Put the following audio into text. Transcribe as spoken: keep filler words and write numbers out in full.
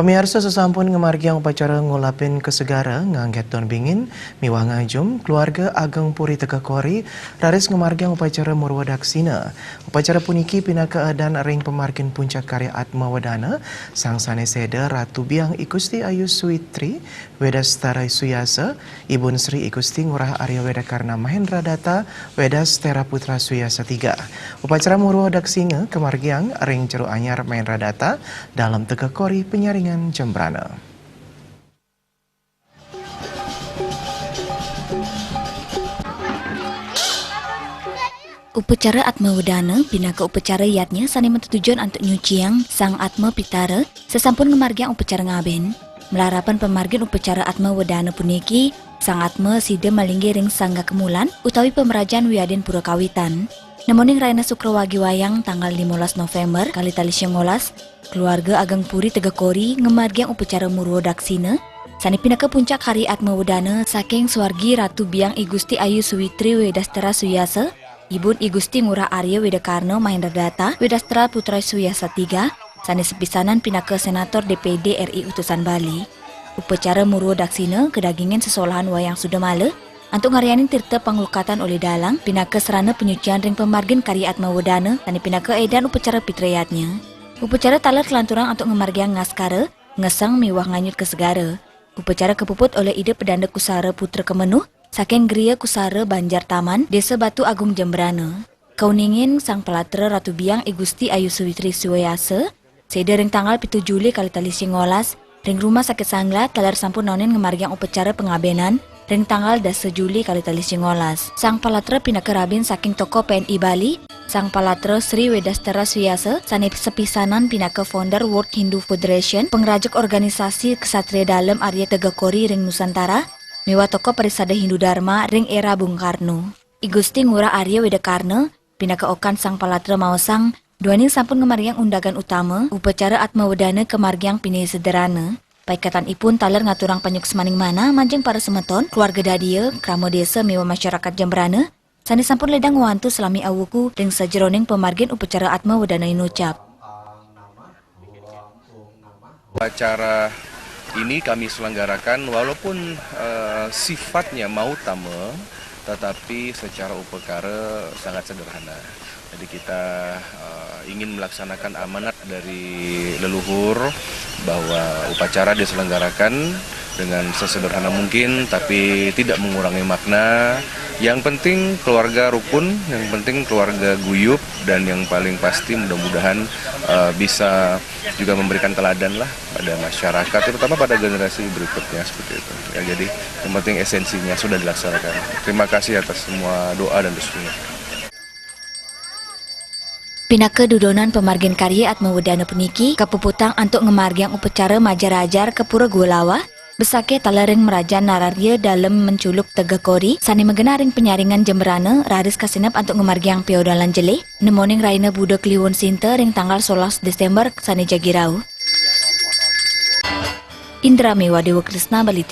Pamiarsa, sasampun ngamargiang upacara ngulapin kasegara ngangget daun bingin miwah ngajum, keluarga Ageng Puri Tegeh Kori raris ngamargiang upacara murwa daksina. Upacara puniki pinaka edan ring pamargin puncak karya Atma Wedana, sang sane seda Ratu Biang I Gusti Ayu Switri Wedastara Suyasa, Ibun Sri I Gusti Ngurah Arya Wedakarna Mahendra Data Wedastera Putra Suyasa tiga. Upacara murwa daksina kamargiang ring Jero Anyar Mahendra Data, Dalem Tegeh Kori, Penyaringan, Jembrana. Upacara Atma Wedana pinaka upacara yadnya sane matetujon antuk nyuciang Sang Atma Pitara sasampun ngamargiang upacara ngaben. Malarapan pamargin upacara Atma Wedana puniki, Sang Atma sida malinggih ring Sangga Kemulan utawi pamrajan wiadin pura kawitan. Nemoning rahina Sukra Wage Wayang tanggal limolas November kalih tali songolas, keluarga Ageng Puri Tegeh Kori ngamargiang upacara murwa daksina, sane pinaka puncak karya Atma Wedana saking swargi Ratu Biang I Gusti Ayu Suwitri Wedastera Suyasa, Ibun I Gusti Ngurah Arya Wedakarna Mahendra Data Wedastera Putra Suyasa tiga, sane sepisanan pinaka Senator D P D R I utusan Bali. Upacara murwa daksina kadagingin sesolahan Wayang Sudamala antuk ngaryanin tirta panglukatan olih dalang pinaka sarana panyucian ring pamargin karya Atma Wedana sane pinaka edan upacara pitra yadnya. Upacara taler kalanturang antuk ngamargiang ngaskara, ngeseng miwah nganyut kasegara. Upacara kapuput olih Ida Pedanda Kusara Putra Kemenuh saking Griya Kusara Banjar Taman, Desa Batu Agung, Jembrana. Kauningin Sang Palatra Ratu Biang I Gusti Ayu Suwitri Suyasa, seda ring tanggal pitu Juli kalih tali songolas, ring Rumah Sakit Sangla taler sampun naenin ngamargiang upacara pangabenan ring tanggal dasa Juli kalih tali songolas. Sang Palatra pinaka rabin saking tokoh P N I Bali, Sang Palatra Sri Wedastera Suyasa, sane sepisanan pinaka founder World Hindu Federation, pangrajeg organisasi Ksatria Dalem Arya Tegeh Kori ring Nusantara, miwah tokoh Parisada Hindu Dharma ring era Bung Karno. I Gusti Ngurah Arya Wedakarna, pinaka okan Sang Palatra maosang, duaning sampun ngamargiang undagan utama, upacara Atma Wedana kamargiang pinih sederhana. Paiketanipun taler ngaturang panyuksmaning manah majeng para semeton, keluarga dadia, krama desa miwah masyarakat Jembrana, sane sampun ledang ngwantu salami awuku ring sajeroning pamargin upacara Atma Wedana inucap. Upacara ini kami selenggarakan walaupun, eh, sifatnya mautama, tetapi secara upakara sangat sederhana. Jadi kita, eh, ingin melaksanakan amanat dari leluhur bahwa upacara diselenggarakan dengan sesederhana mungkin, tapi tidak mengurangi makna. Yang penting keluarga rukun, yang penting keluarga guyup, dan yang paling pasti mudah-mudahan, eh, bisa juga memberikan teladan lah pada masyarakat, terutama pada generasi berikutnya seperti itu. Ya, jadi yang penting esensinya sudah dilaksanakan. Terima kasih atas semua doa dan restunya. Pinaka dudonan pamargin karya Atma Wedana puniki kapuputang antuk ngamargiang upacara majar-ajar ka Pura Gua Lawah, besake taler ring mrajan nararya dalem menculuk Tegeh Kori sane magenah ring Penyaringan, Jembrana, raris kasineb antuk ngamargiang piodalan jelih, nemoning rahina Buda Kliwon Sinta ring tanggal solas Desember sane jagi rauh. Indra Mewa Dewa Krisna, Bali.